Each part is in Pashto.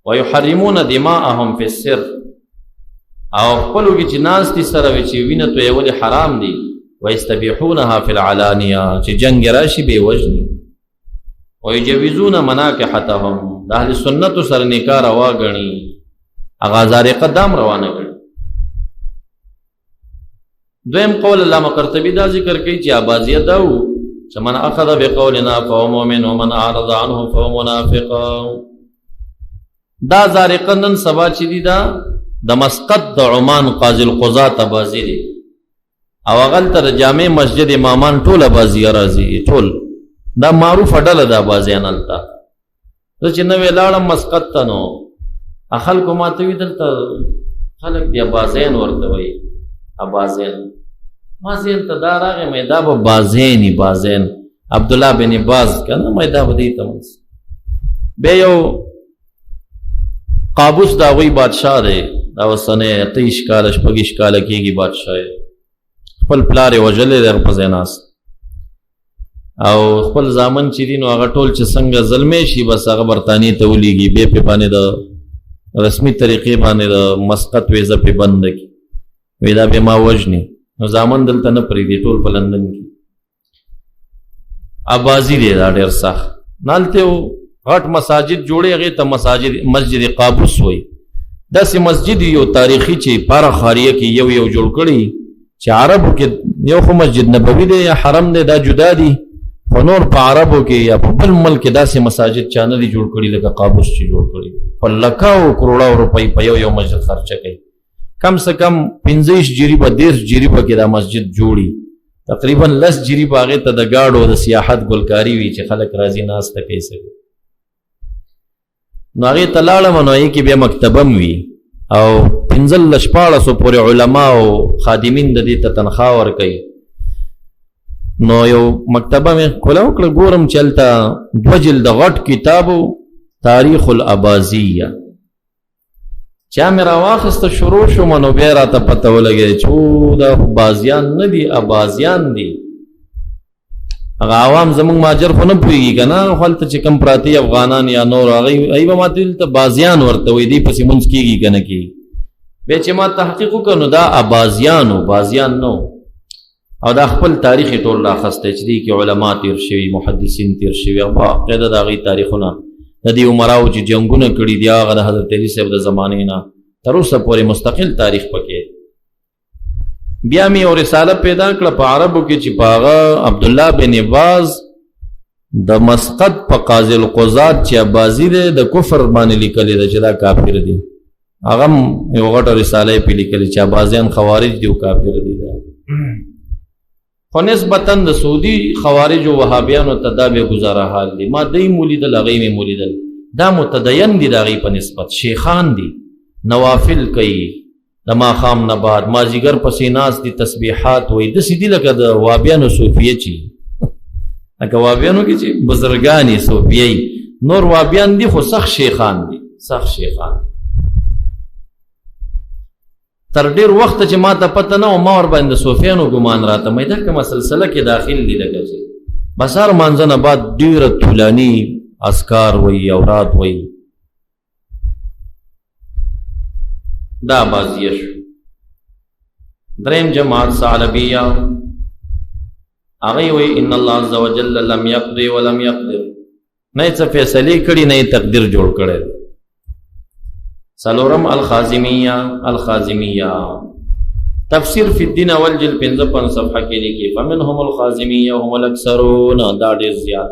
ويحرمون دماءهم في السر، او خپلو کې چې ناست دي سره وي چې وینه تویول حرام دي، ويستبيحونها في العلانيه، چې جنگ راشي به وجني، ويجوزون مناكحتهم، د اهل سنت سره نکاح روا غني، هغه زارقه دام روانه غني. دویم قول علامه قرطبي دا ذکر کوي چې ابازیه دا وو چې من اخذ بقولنا فهو مؤمن ومن اعرض عنه فهو منافق. دا زارقه نن سبا چې دي، دا د مسقط د عمان قاضي القضات ابازي دي، او هغلته د جامع مسجد امامان ټول ابازي راځي، ټول دا معروفه ډله ده ابازیان. هلته زه چې نوې لاړم مسقط ته، نو خلکو ما ته وی دلته خلک دی ابازین ورته وایي ابازین. ما ذهن ته دا راغی، مې دا به بازینی، بازین عبدالله بن باز که نه، مې دا به دی ته بیا یو قابوس د هغوی بادشاه دی، دا اوسنی 28 کاله 26 کاله کېږي بادشاه، خپل پلار یې وژلی دی، هغه په ځای ناست، او خپل زامن چې دي نو هغه ټول چې څنګه زلمی شي بس هغه برتانیې ته ولیږي، بیا پې باندې د رسمي طریقې باندې د مسقط ویزه پې بنده کړي، وی دا به ما وژني، نو زامن دلته نه پرېږدي، ټول په لندن کې. ابازي دی دا ډېر سخت. نالته غټ مساجد جوړې، هغې ته مساجد مسجد قابوس وایي. داسې مسجد یو تاریخي چې پاره ښاریه کې یو یو جوړ کړي، چې عربو کې یو خو مسجد نبوي دی یا حرم دی، دا جدا دي، خو نور په عربو کې یا په بل ملک کې داسې مساجد چا نه دي جوړ کړي لکه قابوس چې جوړ کړي. په لکاو کروڑاو روپۍ په یو یو مسجد خرچه کوي. کم سے کم 25 جریبه 30 جریبه کې دا مسجد جوړي، تقریبا 10 جریبه هغې ته د ګاډو د سیاحت ګلکاري وي چې خلک راځي ناسته کوي. څه نو هغې ته لاړم، نو هغې کې بیا مکتبه هم وي، او 15 16 پورې علما او خادمین د دې ته تنخوا ورکوي. نو یو مکتبه مې کوله وکړه، ګورم چې هلته دوه جلده غټ کتاب تاریخ الابازیه، چا مې راواخیسته، شروع شوم، نو بیا راته پته ولګېده چې دا خو بازیان نه دي، ابازیان دي. هغه عوام زمونږ ماجر خو نه پوهېږي که نه، خو هلته چې کوم پراته افغانان یا نور هغوی هغوی به ماته دلته بازیان ورته وایي، دوی پسې مونځ کېږي که نه کېږي. بیا چې ما تحقیق وکړ نو دا ابازیان و، بازیان نه. او دا خپل تاریخ یې ټول راخستی چې دې کې علما تېر شوي، محدثین تېر شوي، او باقاعده د هغوی تاریخونه د دې عمراو چې جنګونه کړي دي، هغه د حضرت علي صاحب د زمانې نه تر اوسه پورې مستقل تاریخ پکې. بیا مې یو رساله پیدا کړه په عربو کې چې په هغه عبدالله بن باز د مسقط په قاضي القضات چې عبازي دی د کفر باندې لیکلې ده چې دا کافر دي. هغه یو غټه رساله یې پې لیکلې چې عبازیان خوارج دي او کافر دي. دا خو نسبتا د سعودي خوارج او وهابیانو ته دا بې ګزاره حال دی. ما دی مولیدل، هغوی مې مولیدل، دا متدین دي د هغوی په نسبت، شیخان دي، نوافل کوي، د ماښام نه بعد مازیګر پسې ناست دي، تسبیحات وایي، داسې دي لکه د وابیانو صوفیه، چې لکه وابیانو کې چې بزرګان یې صوفیه، نور وابیان دي خو سخت شیخان دي، سخت شیخان. تر ډیر وخت چې ما ته پته نه و، ما ور باندې صوفیانو ګمان راته، مې دا کومه سلسله کې داخل دي، لکه چې بسار مانځه نه بعد ډیره طولاني اذکار وایي، اوراد وایي. دا بازیه شو. دریم جماعت ثعلبیه، هغه وی ان الله عز وجل لم يقضي ولم يقدر، نه څه فیصله کړي نه تقدیر جوړ کړي. سلورم الخازمیه، الخازمیه تفسیر فی الدین اول جلد 55 صفحه کې لیکي فمنهم الخازمیه هم الاکثرون، دا ډیر زیات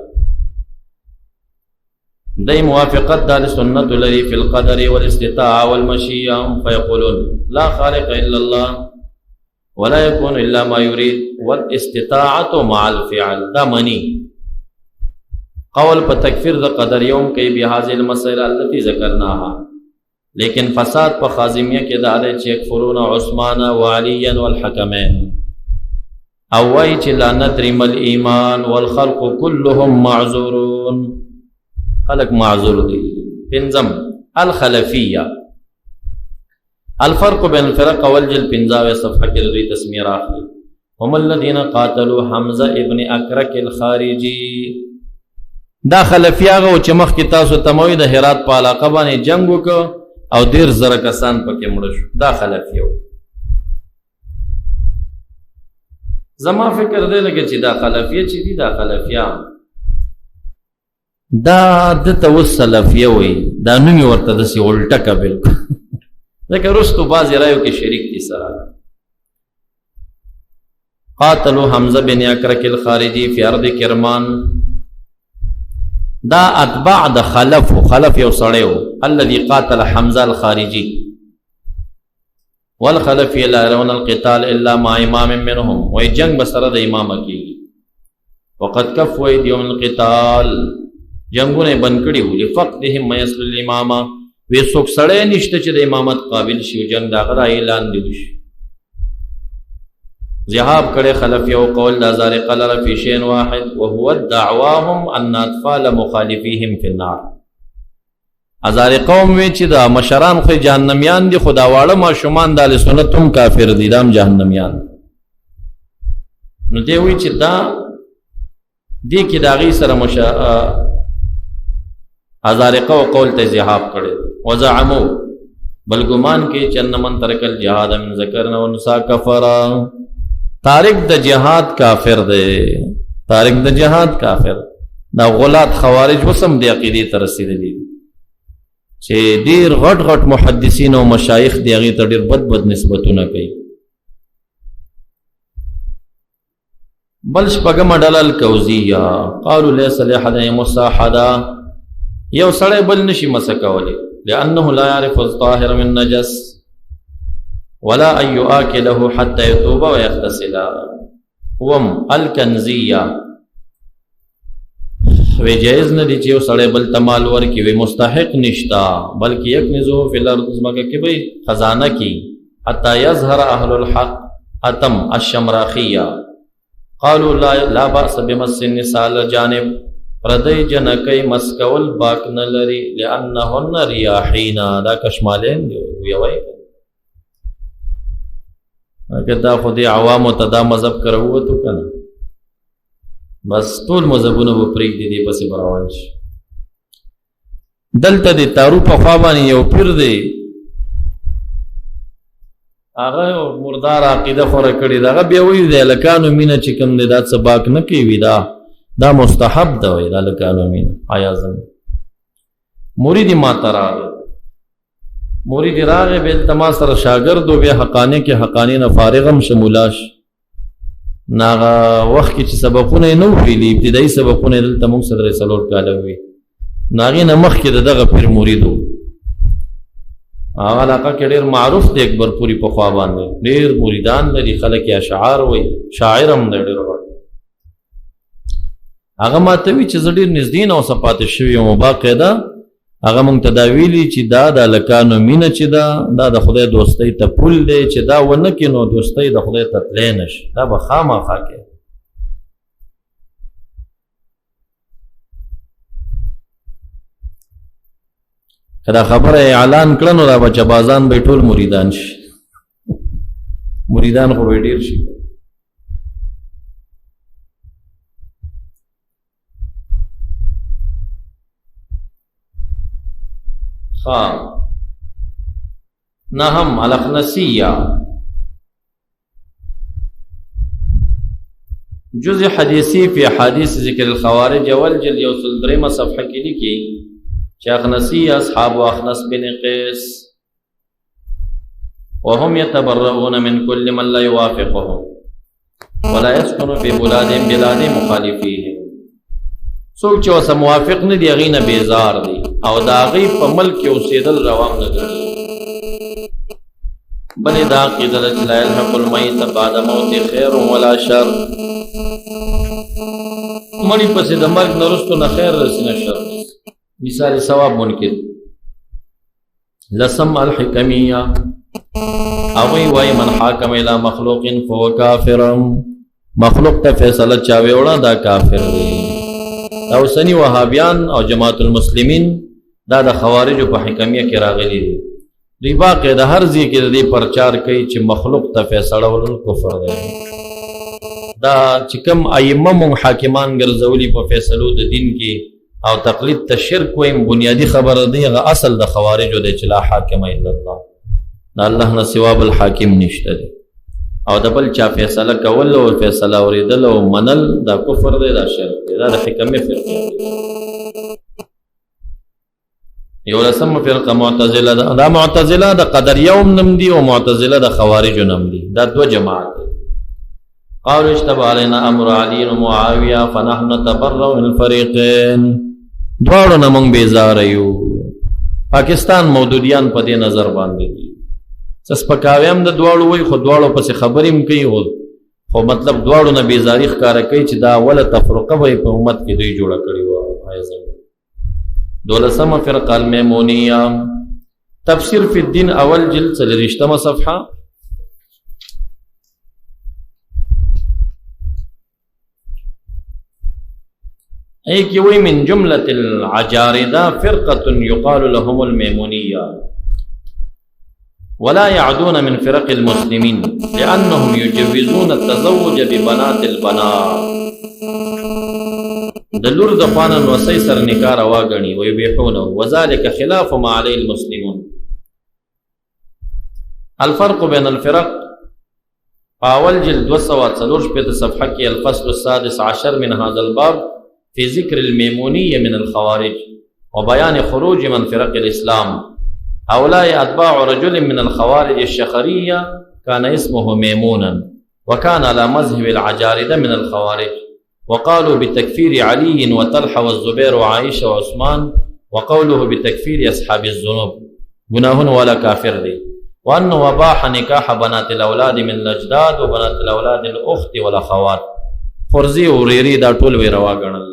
دی موافقت د سنت لري فی القدر والاستطاعه والمشیئه، فیقولون لا خالق الا الله ولا يكون الا ما يريد والاستطاعه مع الفعل. دا منی قول په تکفیر د قدر یوم کوي به هذه المسائل التي ذکرناها، لیکن فساد په خازمیه کې دا دی چې یکفرون عثمان و علی والحکمین، او وایي چې لا ندري مل ایمان والخلق كلهم معذورون، خلق معذور دي. پنځم الخلفیه، الفرق بین الفرق اول جلد 15 صفحه کې دوی تسمیه راخلي، هم الذين قاتلوا حمزه ابن اکرک الخارجي. دا خلفی هغه چې مخکې تاسو ته مو د هرات په علاقه باندې جنگ وکړ او 13,000 کسان پکې مړ شو. دا خلفی و. زما فکر دی لکه چې دا خلفیه چې دي، دا خلفیه دا د ته اوس سلفیه وایي، دا نوم یې ورته داسې الټه که بالکل، ځکه وروستو بعضې رایو کې شریک دي سره. قاتلوا حمزه بن اکرک الخارجي فی ارض کرمان. دا اتباع د خلف، خلف یو سړی و، الذي قاتل حمزه الخارجي. والخلف لا يرون القتال الا مع امام منهم، وای جنگ به سره د امام کیږي. وقد كفوا ايديهم القتال، جنگونه بند کړي وو، لفقدهم ما يصل الامامه، وی څوک سړی نشته چې د امامت قابل شي، جنگ دا غره اعلان دی وشي. ذهاب کړي خلف یو قول د زارق لره فی شین واحد، وهو دعواهم ان اطفال مخالفیهم فی النار. ازار قوم وی چې دا مشران خو جهنميان دي، خدا واړه ماشومان د اهل سنت هم کافر دي، دام جهنميان. نو دی وی چې دا دې کې دا غي سره مشا ازارقه او قول ته ذهاب کړي. وزعمو، بل ګمان کې چې ان من ترک الجهاد من ذکر و انثى کفر، تارک د جهاد کافر دی، تارک د جهاد کافر. دا غلات خوارج وسم دی عقیده ته رسیدلی چې ډیر غټ غټ محدثین او مشایخ دی هغه ته ډیر بد بد نسبتونه کوي. بل شپږمه ډله الکوزیه، قالوا ليس لاحد مصاحده، یو سړی بل نشي مسکولی، لانه لا يعرف الطاهر من نجس ولا ان يؤكله حتى يتوب ويغتسل. وم الکنزیه، وی جایز نه دی چې یو سړی بل ته مال ورکړي، وی مستحق نشتا، بلکې یکنزو فی الارض، ځمکه کې به خزانه کی حتی یظهر اهل الحق. اتم الشمراخیه، قالوا لا باس بمس النساء الجانب، پردی جنکی مسکول باک نه لري، لانهن ریاحینا، دا کشمالین دی وی وای که دا خو دې عوامو ته دا مذهب کروتو کنه، بس ټول مذهبونه به پرېږدي، دې پسې به روان شي. دلته د تارو په خوا باندې یو پیر دی، هغه مردار عقیده خوره کړې ده. هغه بیا وایي د هلکانو مینه چې کوم دی دا څه باک نه کوي، دا مستحب ده، وایي د هلکانو مینه. آیا زم مرید ما ته راغی، مرید راغی، بیا دلته ما سره شاګرد و، بیا حقاني کې حقاني نه فارغ هم شمولاش. ناغه وخت کې چې سبقونه یې نه وو ویلي، ابتدایي سبقونه یې دلته موږ سره درې څلور کاله وي، نو هغې نه مخکې د دغه پیر مرید و. هغه علاقه کې ډېر معروف دی، اکبر پوري په خوا باندې ډېر مریدان لري، خلک یې اشعار وایي، شاعر هم دی ډېر غټ. هغه ما ته وی چې زه ډېر نږدې نه اوسه پاتې شوی یم، باقاعده هغه مونږ ته دا ویلي چې دا د هلکانو مینه چې ده دا د خدای دوستۍ ته پل دی، چې دا ونه کړې نو دوستۍ د خدای ته تللی نه شي، دا به خامخا کوې. که دا خبره اعلان کړه نو دا بچه بازان به ټول مریدان شي، مریدان خو به ډېر شي. ها نهم الخنسیه، جزء حدیثی فی حدیث ذکر الخوارج اول جلد یو سل دریمه صفحه کې لیکي چې اخنسی اصحاب اخنس بن قیس وهم يتبرؤون من كل من لا يوافقهم ولا يسكن في بلاد بلاد مخالفيهم. څوک چې اوسه موافق نه دي هغې نه بیزار دي او د هغې په ملک کې اوسېدل روان نه ګڼي. بلې دا عقیده ده چې لا یلحق المیت بعد موت خیر ولا شر، مړي پسې د مرګ نه وروسته نه خیر رسي نه شر، مثال ثواب منکر. لسم الحکمیه، هغوی وایي من حاکم الی مخلوق فهو کافر، مخلوق ته فیصله چا ویوړه دا کافر دی. دا اوسني وهابیان او جماعت المسلمین دا د خوارجو په حکمیه کې راغلي دي. دوی باقاعده هر ځای کې د دې پرچار کوي چې مخلوق ته فیصله ورکول کفر دی. دا چې کوم ائمه مونږ حاکمان ګرځولي په فیصلو د دین کې، او تقلید ته شرک وایم، بنیادی خبره دی، هغه اصل د خوارجو دی چې لا حاکم الا الله، د الله نه سوا بل حاکم نشته دی، او د بل چا فیصله کول او فیصله اورېدل او منل دا کفر دی، دا شرک دی، دا د حکمې فرقې دی. یو لسم فرقه معتزله ده. دا معتزله د قدریه هم نوم دي او معتزله د خوارجو نوم دي، دا دوه جماعت دي. قالوا اشتبه علينا امر علي ومعاويه فنحن نتبرأ من الفريقين، دواړو نه مونږ بیزاره یو. پاکستان مودودیان په دې نظر باندې دي، څه سپکاوی هم د دواړو وایي، خو دواړو پسې خبرې هم کوي، خو مطلب دواړو نه بیزاري ښکاره کوي چې دا اوله تفرقه به یې په امت کې دوی جوړه کړې وه. دولسمه فرقه المیمونیه، تفسیر فی الدین اول جلد څلوېښتمه صفحه. ای کې وایي من جملة العجاردة فرقة يقال لهم الميمونية ولا يعدون من فرق المسلمين لأنهم يجوزون التزوج ببنات البنات. د لور د خوانه نوسۍ سره نکاح روا ګڼي، ويبيحونه وذلك خلاف ما عليه المسلمون. الفرق بين الفرق په اول جلد 264 صفحه کې، الفصل السادس عشر من هذا الباب في ذكر الميمونية من الخوارج وبيان خروج من فرق الإسلام. هؤلاء أتباع رجل من الخوارج الشخرية كان اسمه ميمونا وكان على مذهب العجاردة من الخوارج، وقالوا بتكفير علي وطلحة والزبير وعائشة وعثمان، وقوله بتكفير أصحاب الذنوب، گناهن ولا کافر دی، وأنه أباح نکاح بنات الأولاد من الأجداد وبنات الأولاد الأخت والأخوات. خورزی او ریری دا ټول وی روا ګڼل.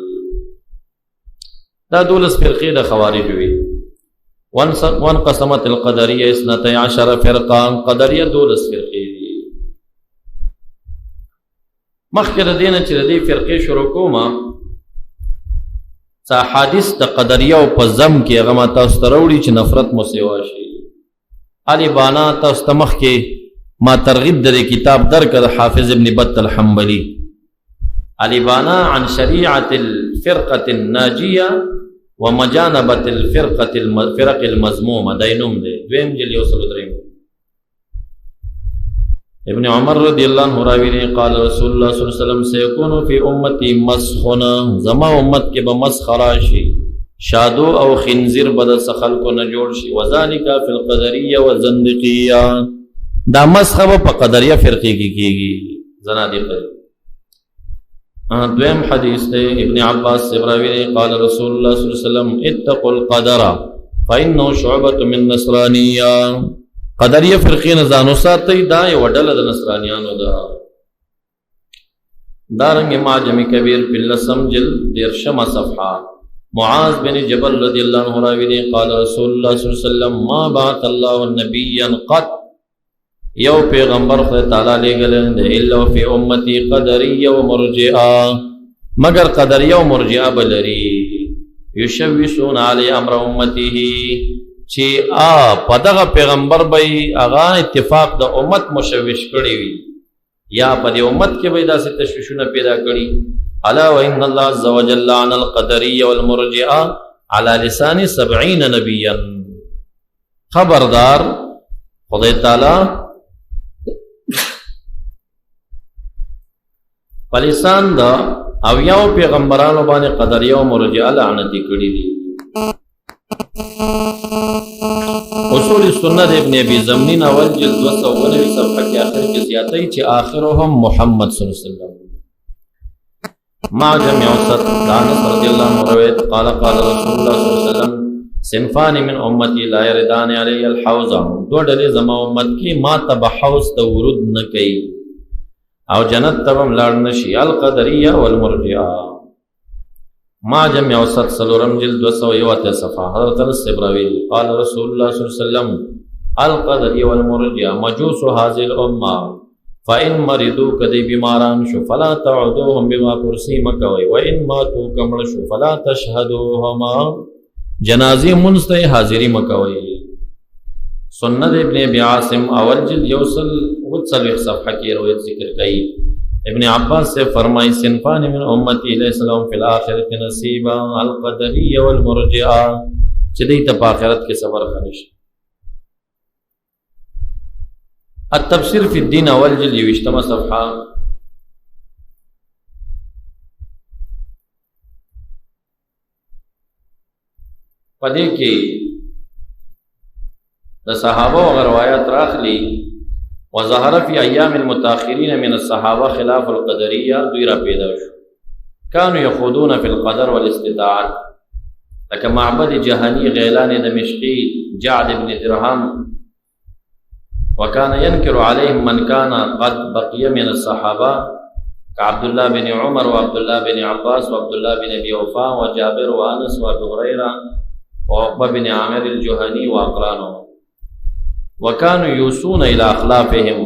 دا دولس فرقې د خوارج وي. وانقسمت القدرية 12 فرقه، قدریه دولس فرقې دي. مخکې د دې نه چې د دې فرقې شروع کوم، څه حادث د قدریه او په ضم کې هغه ما تاسو ته راوړي چې نفرت مو سیوا شي. علي بانا تاسو ته مخکې ما ترغیب د دې کتاب درکړ، حافظ ابن بطه الحنبلي، الإبانة عن شريعة الفرقة الناجية ومجانبة الفرقة الفرق المذمومة، دا یې نوم دی، دویم جلد 103. ابن عمر رضی الله عنه راوی دی، قال رسول الله صلی الله علیه وسلم سيكون في امتي مسخنا، زما امت کې به مسخ راشي، شادو او خنزیر به د څه خلکو نه جوړ شي، وذلك في القدرية والزندقية. دا مسخ به په قدریه فرقې کې کېږي، زنادقه. دویم حدیث دی، ابن عباس سے راوی دی، قال رسول الله صلی الله علیه وسلم اتقوا القدر فإنه شعبة من نصرانية. قدریه فرقې نه ځان وساتئ، دا یوه ډله د نصرانیانو ده. دارنګ معجم کبیر په لسم جلد 30مه صفحه، معاذ بن جبل رضی الله عنه راوی دی، قال رسول الله صلی الله علیه وسلم ما بعث الله نبيا قط، یو پیغمبر خدای تعالی لېږلی دی، الا فی امتی قدریه و مرجئه، مګر قدریه او مرجئه به لري، یشوشون علی امر امته، چې په دغه پیغمبر به یې هغه اتفاق د امت مشوش کړی وي، یا په دې امت کې به یې داسې تشویشونه پیدا کړي. الا وان الله عز وجل لعن القدریه والمرجئه على لسان 70 نبیا. خبردار، خدای تعالی په لسان د او یو پیغمبرانو باندې قدریه او مرجئه لعنتي کړي دي. اصول سنت ابن ابي زمنین اول جلد 290 صفحه کې آخر کې زیاتوي چې آخرهم محمد صلی الله علیه وسلم. معجم اوسط دانس رضی الله عنه روایت، قال قال رسول الله صلی الله علیه وسلم صنفان من امتی لا يردان علی الحوض، دوه ډلې زما امت کې ما ته به حوض ته ورود نه کوي او جنت ته به هم لاړ نه شي، القدریه والمرجئه. معجم اوسط څلورم جلد 281 صفحه، حضرت انس صاحب راوي، قال رسول الله صلی الله علیه وسلم القدریه والمرجئه مجوس هذه الامه فإن مرضوا، کدی بیماران شو، فلا تعدوهم بما پرسی مکوي، وإن ماتوا، کمړ شو، فلا تشهدوهما، جنازې مونځ ته حاضری مکوي. سنت ابن ابي عاصم اول جلد 140 صفحه کې روایت ذکر کړي، ابن عباس سے فرمائی، صنفان من امتی ليس لهم في الاخرة نصيبا، القدريه والمرجئه، چې دې ته په آخرت کې صبر خنش. التفسیر فی الدین، اول جلد، 21مه صفحه. پدې کې د صحابه او روایت راخلی. وظهر في ايام المتاخرين من الصحابه خلاف القدريه. دوی را پیدا شو، كانوا يخوضون في القدر والاستطاعت، لکه معبد جهني، غیلان دمشقي، جعد بن درهم. وكان ينكر عليهم من كان قد بقي من الصحابه، كعبد الله بن عمر وعبد الله بن عباس وعبد الله بن ابي وفاء وجابر وانس وابي هريره وعقبه بن عامر الجهني واقرانه. وكانوا يوصون الى اخلافهم،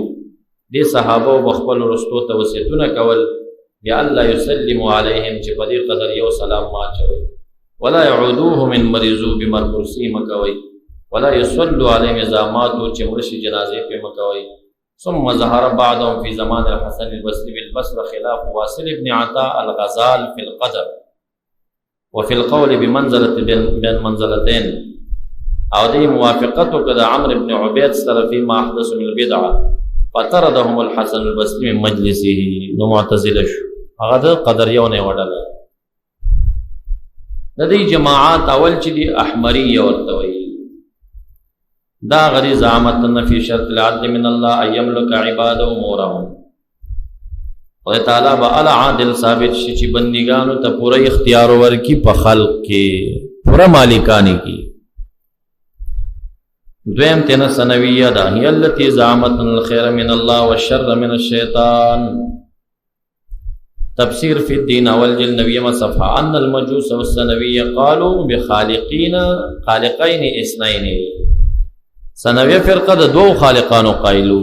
دي صحابه بخپل رستو ته وصیتونه کول، بیا الله يسلم عليهم، چې په دې قدر یو سلام ما چوي، ولا يعودوهم ان مرضوا، بمرپرسی مکوي، ولا يصلوا عليهم اذا ماتوا، چې مرشي جنازې په مکوي. ثم ظهر بعضهم في زمان الحسن البصري بالبصرة خلاف واصل ابن عطاء الغزال في القدر وفي القول بمنزلة بين منزلتين، او دې موافقت وکړه د عمرو بن عبید سره في ما احدث من البدعه، فطردهم الحسن البصري من مجلسه. نو معتزله شو، هغه د قدریو نه وډله. د دې جماعت اول چې دی احمریه ورته وایي، دا غری زعامت نفی شرط العدل من الله ان يملك عباده امورهم. خدای تعالی به ال عادل ثابت شي چې بندګانو ته پوره اختیار ورکی، په خلق کې پوره مالکانی کی. دویم تینا سنویه ده، هي التي زعمت الخير من الله والشر من الشیطان. تفسیر فی الدین، اول جلد، 90مه صفحه. ان المجوس والسنویه قالوا بخالقین خالقین اثنین. سنویه فرقه د دوو خالقانو قایلو،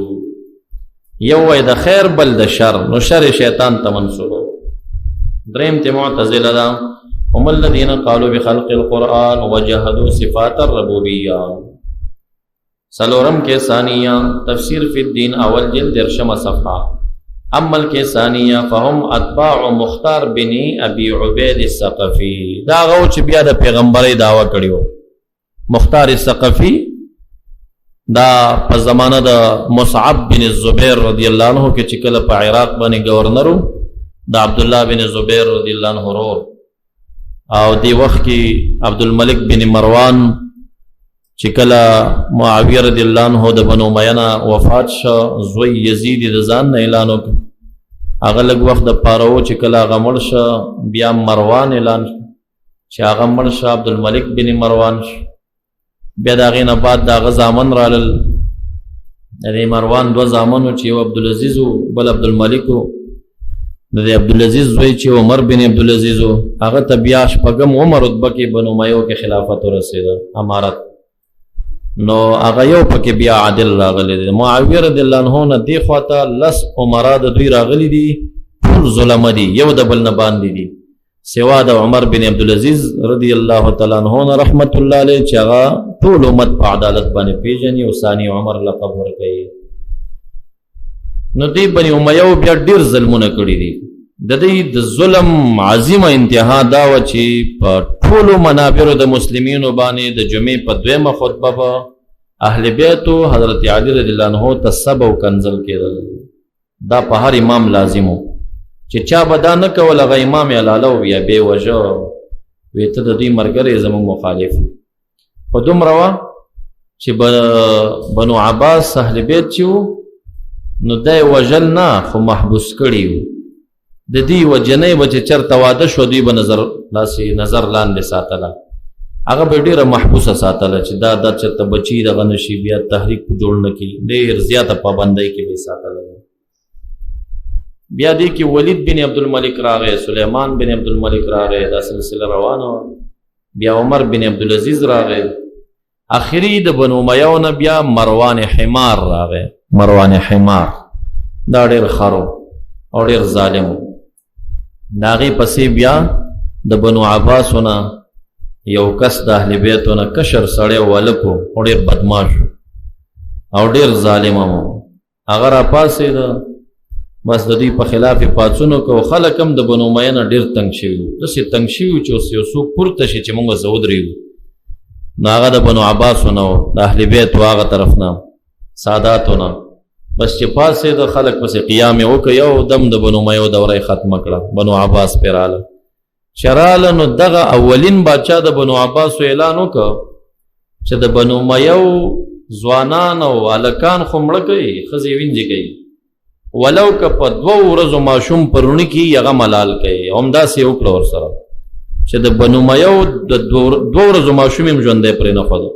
یو وای د خیر، بل د شر، نو شر شیطان ته منسوب. دریم ته معتزله ده، هم الذين قالوا بخلق القرآن وجحدوا صفات الربوبیه. سلورم کې ثانیه، تفسیر فی الدین، اول جلد، 30مه صفحه. اما الکیسانیه فهم اتباع مختار بن ابي عبید الثقفی. دا غو چې بیا د پیغمبري داوا کړیو، مختار الثقفی، دا په زمانه د مصعب بن زبیر رضی الله عنه کې چې کله په عراق باندې گورنرو، د عبد الله بن زبیر رضی الله عنه ورور، او دی وخت کې عبد الملک بن مروان چې کله معاویه رضی الله عنه د بنو امیه نه وفات شو، زوی یزید د ځان نه اعلان وکړ. هغه لږ وخت د پاره و، چې کله هغه مړ شو، بیا مروان اعلان شو. چې هغه مړ شو، عبد الملک بن مروان شو. بیا د هغې نه بعد د هغه زامن رالل. د دې مروان دوه زامن وو، چې یو عبدالعزیز و، بل عبدالملک و. د دې عبدالعزیز زوی چې عمر بن عبدالعزیز و، هغه ته بیا شپږم عمر رتبه کې بنو امیو کې خلافت ورسېده، امارت. نو هغه یو پکې بیا عادل راغلی دی. معاویه رضی الله عنه نه دی خواته لس عمرا د دوی راغلی دي، ټول ظلمه دي، یو د بل نه باندې دي، سوا د عمر بن عبدالعزیز رضی الله تعالی عنہ نه رحمت الله علیه، چې هغه ټول امت په عدالت باندې پیژني او ثانی عمر لقب ورکوي. نو دی بنی امیه بیا ډیر ظلمونه کړی دي. د دې د ظلم عظیمه انتها دا و چې په ټولو منابرو د مسلمینو باندې د جمعې په دویمه خطبه به اهل بیتو حضرت علی رضی الله عنه ته سب او کنزل کېدل. دا په هر امام لازمو، چې چا به دا نه کول، هغه امام یې حلاله بیا بې وژه، وی ته د دوی ملګری، زموږ مخالف. خو دومره وه چې بنو عباس اهل بیت چې وو، نو دا یې وژل نه، خو محبوس کړي وو. د دې یوه جنۍ به چې چېرته واده شوه، دوی به نظر داسې نظر لاندې ساتله، هغه به ډېره محبوسه ساتله چې دا چېرته بچي دغه نه شي، بیا تحریک جوړ نه کړي. ډېر زیاته پابندۍ کې به یې ساتله. بیا دې کې ولید بن عبدالملک راغی، سلیمان بن عبدالملک راغی، دا سلسله روانه وه. بیا عمر بن عبدالعزیز راغی، اخري د بنو امیو نه بیا مروان حمار راغی. مروان حمار دا ډېر خرو او ډېر ظالم و. د هغې پسې بیا د بنو عباسو نه یو کس، د اهل بیتو نه کشر سړی ولکو، او ډېر بدماش او ډېر ظالم و، هغه راپاڅېده. بس د دوی په خلاف یې پاڅون وکړ او خلک هم د بنو امیه نه ډېر تنګ شوي وو، داسې تنګ شوي وو چې اوس یو څوک پورته شي چې موږ ورسره ودرېږو. نو هغه د بنو عباسو نه و، د اهل بیت و هغه طرف نه، ساداتو نه. بس چې پاڅېده خلک پسې قیام یې وکړ، یو دم د بنو امیو دوره یې ختمه کړه، بنو عباس پرې راله. چې راله نو دغه اولین باچا د بنو عباسو اعلان وکړ چې د بنو امیو ځوانان او هلکان خو مړه کوي، ښځې وینځې کوي، ولو که په دوو ورځو ماشوم پرونی کې هغه ملال کوي. همداسې یې وکړه ورسره چې د بنو امیو د دوو ورځو ماشوم یې هم ژوندی پرې نه ښوده.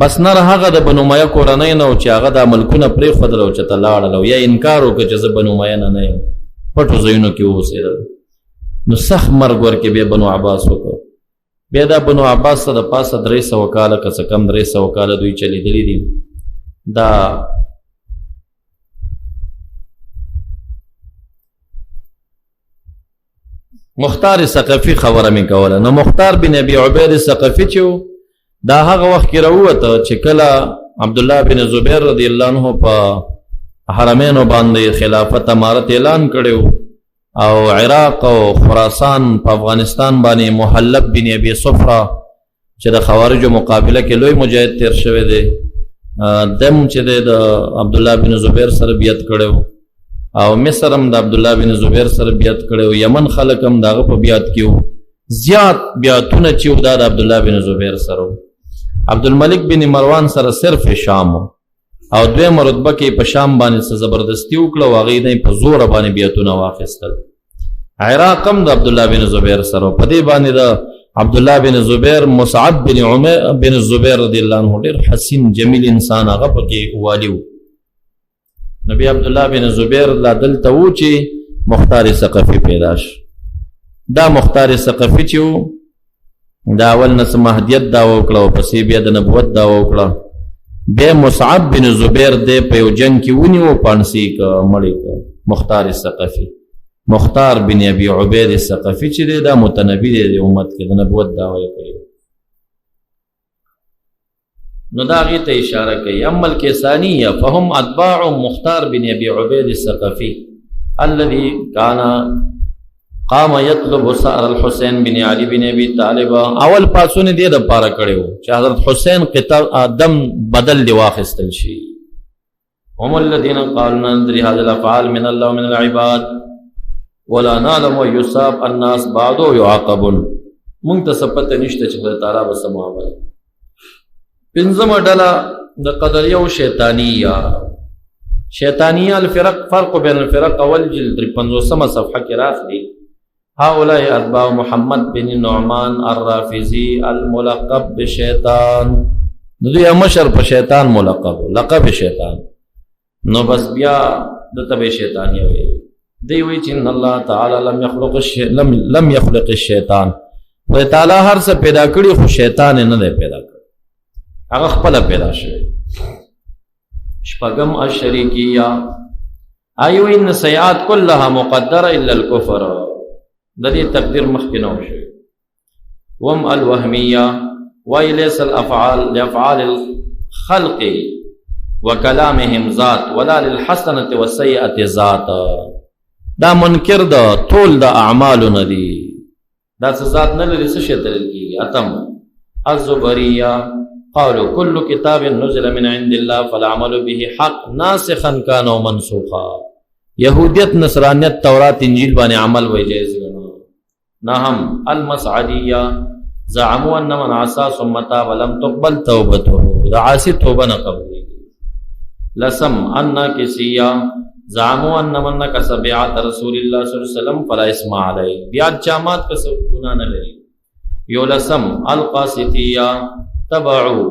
بس نر هغه د بنو امیه کورنۍ نه و چې هغه دا ملکونه پرېښودل او چېرته لاړل او یا انکار وکړ چې زه بنو امیه نه نه یم، پټو ځایونو کې اوسېدل. نو سخت مرګ ورکې بیا بنو عباس وکړ. بیا دا بنو عباس ته د پاسه 300 کاله که څه کم 300 کاله دوی چلېدلي دي. دا مختار ثقفي خبره مې کوله. نو مختار بن ابي عبید ثقفي چې دا هغه وخت کې راووته چې کله عبد الله بن زبیر رضی الله عنه په حرمینو باندې خلافت امارت اعلان کړو او عراق او خراسان په افغانستان باندې محلب بن ابي صفره چې د خوارجو مقابله کې لوی مجاهد تیر شوی دی، دم چې د عبد الله بن زبیر سره بیعت کړو او مصر هم د عبد الله بن زبیر سره بیعت کړو، یمن خلک هم دغه په بیعت کې وو. زیات بیعتونه چې دا د عبد الله بن زبیر سره، عبد الملک بن مروان سره صرف شام او دویمه رتبه کې په شام باندې څه زبردستي وکړه او هغې نه په زوره باندې بیعتونه واخیستل. عراق هم د عبد الله بن زبیر سره، په دې باندې د عبد الله بن زبیر مصعب بن عمر بن زبیر رضی الله عنه ډېر حسین جمیل انسان هغه پکې والي و. نبی عبد الله بن زبیر لا دلته و چې مختار ثقفي پیدا شو. دا مختار ثقفي چې و دا اول نه څه مهدیت دعوه وکړه او پسې بیا د نبوت دعوه وکړه. بیا مصعب بن زبیر دی په یو جنګ کې ونیو، پانسي که مړی که. مختار ثقفي، مختار بن ابي عبید ثقفي چې دی دا متنبي دی د امت کې، د نبوت دعوه یې کړې. نو دا هغې ته اشاره کوي. اما الکیسانیه فهم اتباع مختار بن ابي عبید الثقفي الذي كان قام يطلب سأر الحسین بن علي بن ابي طالب. اول پاسونه دې د پاره کړو چې حضرت حسین قتال دم بدل دی واخستل شي. هم الذين قالوا ندري هذا الافعال من الله ومن العباد ولا نعلم يصاب الناس بعد يعاقبون. مونږ ته څه پته نشته چې خدای تعالی به څه معامله. پنځمه ډله د قدریه او شیطانیه. شیطانیه الفرق فرق بین الفرق اول جلد 53 صفحه کې راغلي. هؤلاء اتباع محمد بن نعمان الرافضي الملقب بشیطان. د دوی مشر په شیطان ملقب، لقب شیطان. نو بس بیا د تبع شیطانیه وي. دی وی چې ان الله تعالی لم يخلق لم لم يخلق الشیطان. خدای تعالی هر څه پیدا کړی خو شیطان نه دی پیدا کړی، هغه خپل پیدا شوی. شپږم الشریکیه ایو ان سیئات كلها مقدره الا الكفر. د دې تقدیر مخکې نه شوی. وم الوهمیه وای ليس الافعال لافعال الخلق وکلامهم ذات ولا للحسنه والسيئه ذات. دا منکر د ټول د اعمالو نه دي، دا څه ذات نه لري، څه شی تلل کېږي. اتم الزبریه قالوا كل كتاب نزل من عند الله فالعمل به حق ناسخا كان او منسوخا. يهودیت، نصرانیت، تورات، انجیل باندې عمل وای جایز ګڼو. نهم المسعدیه زعموا ان من عصى ثم تاب لم تقبل توبته. د عاصي توبه نه قبلېږي. لسم الناکسیه زعموا ان من نکس بیعت رسول الله صلی الله علیه وسلم فلا اسم علیه. بیعت چا مات کس ګناه نه لري. یو لسم القاسطیه تبعوا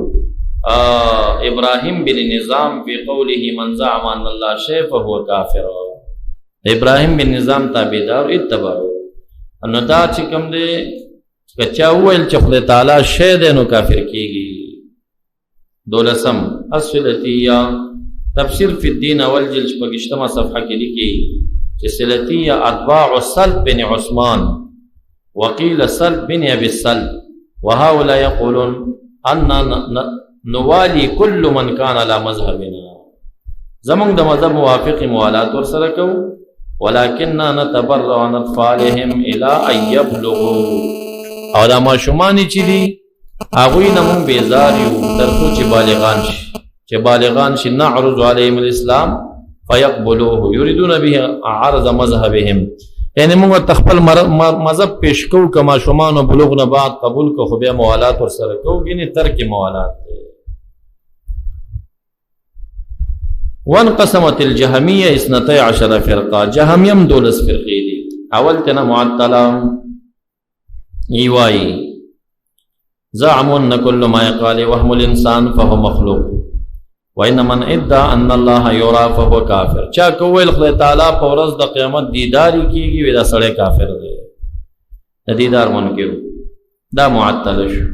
ابراهیم بن نظام فی قوله من زعم ان الله شیء فهو کافر. ابراهیم بن نظام تابعدار اتبعوا. نو دا چې کوم دی که چا وویل چې خدای تعالی شی دی نو کافر کیږي. دولسم السلطیه تفسیر فی الدین اول جلد شپږشتمه صفحه کې لیکي چې سلطیه اتباع سلط بن عثمان وقیل سلط بن ابي السلط وهؤلاء يقولون ان نوالي كل من كان على مذهبنا. زمونږ د مذهب موافق موالات ور سره کوو. ولكننا نتبرع عن اطفالهم الى ان يبلغوا. او دا ماشومان چې دي هغوی نه مونږ بیزار یو تر څو چې بالغان شي، چې بالغان شي نعرض عليهم الاسلام فيقبلوه يريدون به عرض مذهبهم. یعنی موږ تخپل مذهب پیش کو، کما شومان بلوغ نه بعد قبول کو، خو بیا موالات ور سره کو، یعنی ترک موالات. وانقسمت الجهمية 12 فرقة. جهمیم 12 فرقې دي. اول تنه معطله ایوای زعموا ان كل ما يقال وهم الانسان فهو مخلوق وان من ادعى ان الله يرى فهو کافر. چا کویل خدای تعالی په ورځ د قیامت دیدار کیږي، وی دا سړی کافر دی، د دیدار منکر، دا معطل شو.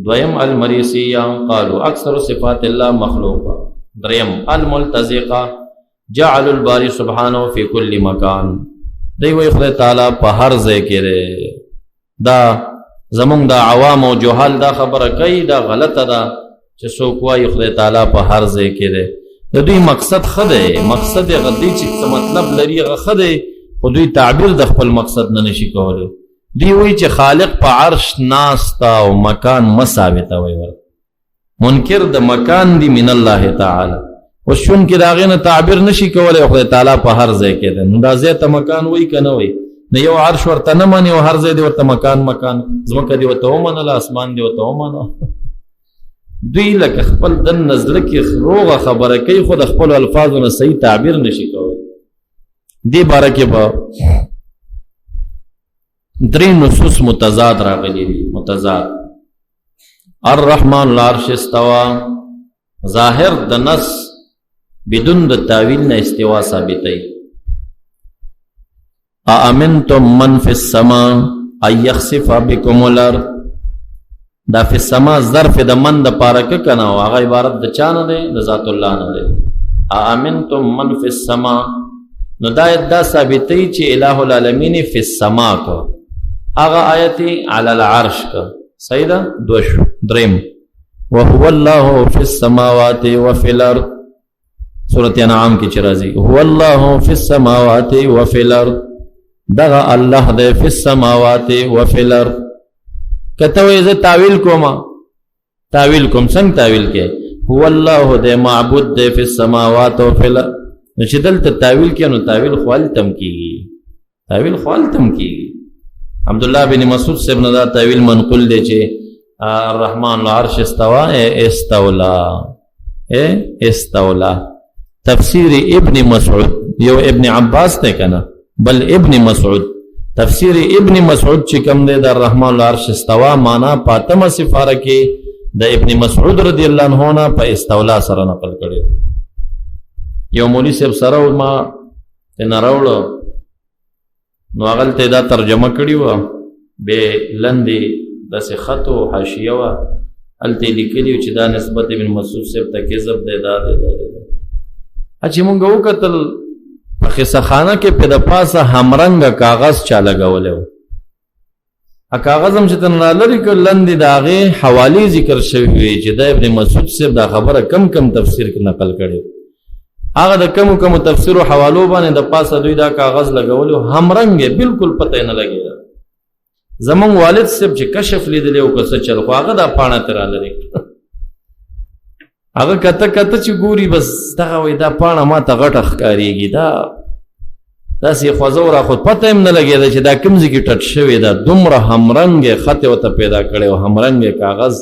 دویم المریسیه قالوا اکثر صفات الله مخلوقه. دریم الملتزقه جعل الباری سبحانه فی کل مکان. دی وی خدای تعالی په هر ځای کې دی. دا زمونږ د عوام او جهال دا خبره کوي، دا غلطه ده چې څوک وایي خدای تعالی په هر ځای کې دی. د دوی مقصد ښه دی، مقصد یې هغه دی چې څه مطلب لري هغه ښه دی، خو دوی تعبیر د خپل مقصد نه نشي کولی. دوی وایي چې خالق په عرش ناسته او مکان مه ثابتوئ ورته، منکر د مکان دی من الله تعالی. اوس چونکې د هغې نه تعبیر نشي کولی، خدای تعالی په هر ځای کې دی، نو دا ځای ته مکان وایي که نه وایي؟ نو یو عرش ورته نه مني او هر ځای دې ورته مکان مکان، ځمکه دې ورته ومنله، اسمان دې ورته ومنه. دوی لکه خپل دننه زړه کې روغه خبره کوي، خو د خپلو الفاظو نه صحیح تعبیر نشي کولی. دې باره کې به درې نصوص متضاد راغلي دي. متضاد الرحمن العرش استوا، ظاهر د نص بدون د تاویل نه استوا ثابتوي. أأمنتم من في السماء أن يخسف بكم الأرض. دا فی السما ظرف د من د پاره که کنه، او هغه عبارت د چا نه دی؟ د ذات الله نه دی. أأمنتم من فی السما، نو دا آیت دا ثابتوي چې الہ العالمین فی السما کو، هغه آیت علی العرش کو. صحیح ده؟ دوه شو. دریم وهو الله فی السماوات وفی الارض، سورة انعام کې چې راځي هو الله فی السماوات وفی الارض، دغه الله دی فی السماوات وفی الارض. کته وې زه تاویل کوم، تاویل کوم، څنګه تاویل کې؟ هو الله دی معبود دی فی السماوات وفی الارض. نو چې دلته تاویل کې، نو تاویل خو هلته هم کېږي، تاویل خو هلته هم کېږي. عبدالله بن مسعود صاحب نه دا تاویل منقول دی چې الرحمن العرش استوا استولا، استولا. تفسیر ابن مسعود، یو ابن عباس دی کنه، بل ابن مسعود. تفسیر ابن مسعود چې کوم دی د الرحمن العرش استوا معنا پاتمه سفاره کې د ابن مسعود رضی الله عنه نه په استولا سره نقل کړی. یو مولوی صاحب سره ما ته نه راوړو، نو هغلته دا ترجمه کړې وه، بې لندې داسې خط و حاشیه وه، هلته یې لیکلي وو چې دا نسبت ابن مسعود صاحب ته کذب دی، دا دی دا دی. چې مونږ وکتل په قصه خانه کې په د پاسه همرنګه کاغذ چا لګولی و، کاغذ هم چې ته نه لرې کړ، لندې د هغې حوالې ذکر شوې وې چې دا ابن مسعود صاحب دا خبره کم کم تفسیر کې نقل کړې. هغه د کمو کمو تفسیرو حوالو باندې د پاسه دوی دا کاغذ لګولی و، همرنګ یې بالکل پته یې نه لګېده. زمونږ والد صاحب چې کشف لیدلی و که څه چل، خو هغه دا پاڼه ترې رالرې کړه. هغه کته کته چې ګوري بس دغه وایي دا پاڼه ما ته غټه ښکارېږي، دا داسې خوځه ورا، خو پته یې هم نه لګېده چې دا کوم ځای کې ټټ شوې ده. دومره همرنګ یې خط یې ورته پیدا کړی و، همرنګ یې کاغذ.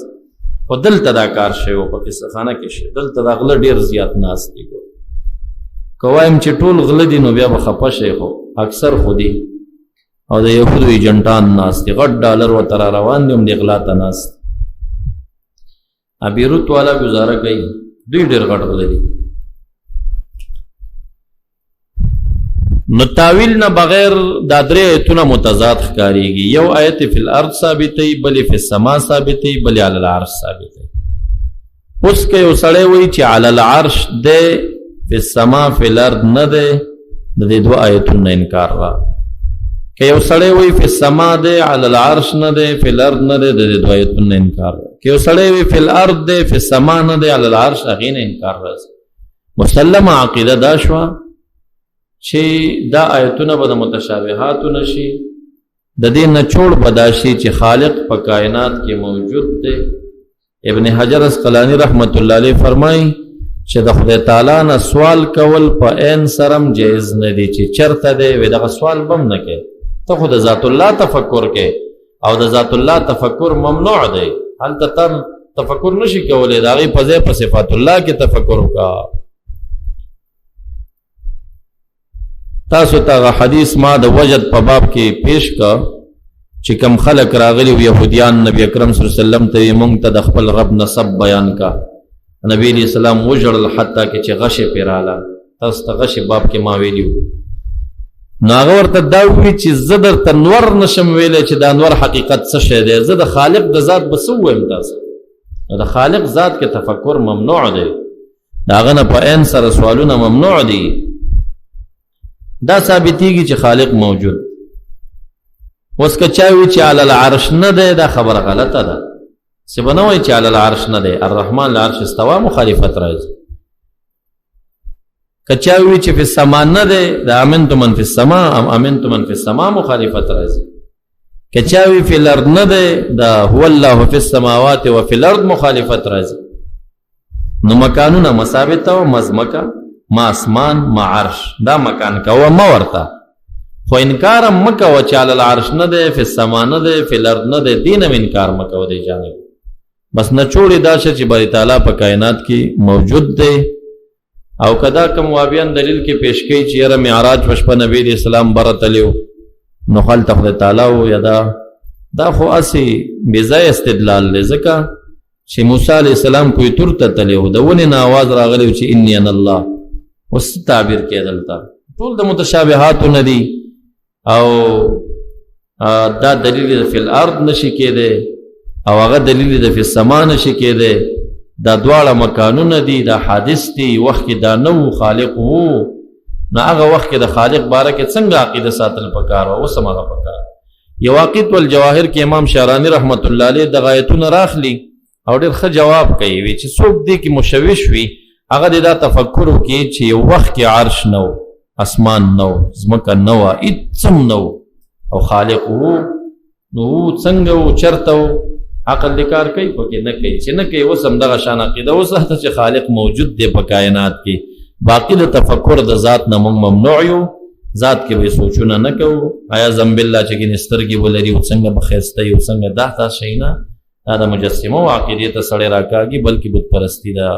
خو دلته دا کار شوی و، په قصه خانه کې شوی. دلته دا غله ډېر زیات ناست دي. که وایم چې ټول غله دي نو بیا به خفه شئ، خو اکثر خو دي. او د یهودو ایجنټان ناست دي، غټ ډالر ورته را روان دي، هم دې غلا ته ناست. بیروت والا گزاره کوي، دوی ډېر غټ غله دي. نو تاویل نه بغیر دا درې آیتونه متضاد ښکارېږي. یو آیت فی الارض ثابتوي، بل فی السما ثابتوي، بل علی العرش ثابتوي. اوس که یو سړی وایي چې علی العرش دی، فی السما فی الارض نه دی، د دې دوه آیتونو نه انکار را. که یو سړی وایي فی السما دی، علی العرش نه دی، فی الارض نه دی، د دې دوه آیتونو نه انکار را. که یو سړی وایي فی الارض دی، فی السما نه دی، علی العرش، هغې نه انکار راځي. مسلمه عقیده دا شوه چې دا آیتونه به د متشابهاتو نشي، د دې نچوړ به دا شي چې خالق په کائنات کې موجود دی. ابن حجر عسقلانی رحمت الله علیه فرمایي چې د خدای تعالی نه سوال کول په عین سرم جایز نه دی، چې چرته دی وې دغه سوال بم نه کې، ته خو د ذات الله تفکر کې، او د ذات الله تفکر ممنوع دی، هلته تم تفکر نشي کولی، د هغې په ځای په صفات الله کې تفکر وکړه. تاسو ته حدیث ما د وجد په باب کې پیش کا چې کم خلک راغلي وو يهوديان نبی اکرم صلی الله علیه وسلم ته، مونږ ته د خپل رب نسب بیان کا. نبی علیہ السلام وژړل حتی کې چې غشې پیراله. تاسو ته غشې باب کې ما ویلیو، نو هغه ورته دا وویل چې زه درته نور نشم ویلی چې دا نور حقیقت څه شی دی، زه د خالق د ذات به څه ووایم تاسو؟ نو د خالق ذات کې تفکر ممنوع دی، د هغه نه په عین سره سوالونه ممنوع دي. دا ثابتېږي چې خالق موجود. اوس که چا وي چې علی العرش نه دی، دا خبره غلطه ده. څه به نه وایي چې علی العرش نه دی، الرحمن العرش استوا مخالفت راځي. که چا وي چې فی السما نه دی، د امنت من فی السما ام امنت من فی السما مخالفت راځي. که چا وي فی الارض نه دی، د هو الله فی السماوات و فی الارض مخالفت راځي. نو مکانونه مثابته او مزمکه، ما اسمان ما عرش، دا مکان کوه ما ورته، خو انکار هم مه کوه چې علی العرش نه دی، فی السما نه دی، فی الارض نه دی، دین هم انکار مه کوه دی جانب. بس نچوړې دا شه چې باری تعالی په کائنات کې موجود دی. او کدا کوم وابیان دلیل کې پیش کوي چې یاره معراج په شپه نبی علیہ السلام بره تللی نو هلته خدای تعالی و یا دا دا خو هسې بېځایه استدلال دی، ځکه چې موسی علیه السلام کوی تور ته تللی و، د ونې نه اواز راغلی و چې انی انا الله. اوس څه تعبیر کوې دلته؟ ټول د متشابهاتو نه دي، او دا دلیل د فی الارض نشي کېدی او هغه دلیل د فی السما نشي کېدی. دا دواړه مکانونه دي، دا حادث دي، وخت کې دا نه وو، خالق وو. نو هغه وخت کې د خالق باره کې څنګه عقیده ساتل پکار وه، اوس هم هغه پکار. یواقیت والجواهر کې امام شعرانی رحمت الله علیه دغه آیتونه راخلي او ډېر ښه جواب کوي، وي چې څوک دې کې مشوش وي هغه دې دا تفکر وکړي چې یو وخت کې عرش نه و، اسمان نه و، ځمکه نه وه، هېڅ هم نه و، او خالق وو. نو څنګه و، چرته و؟ عقل دې کار کوي پکې نه کوي، چې نه کوي اوس هم دغه شان عقیده وساته چې خالق موجود دی په کائنات کې. باقي د تفکر د ذات نه موږ ممنوع یو، ذات کې به سوچونه نه کوو. آیا ذنب الله چې ګینې سترګې ولري او څنګه به ښایسته وي او څنګه دا تا شی نه، دا د مجسمو عقیدې ته سړی راکاږي، بلکې بت پرستي ده.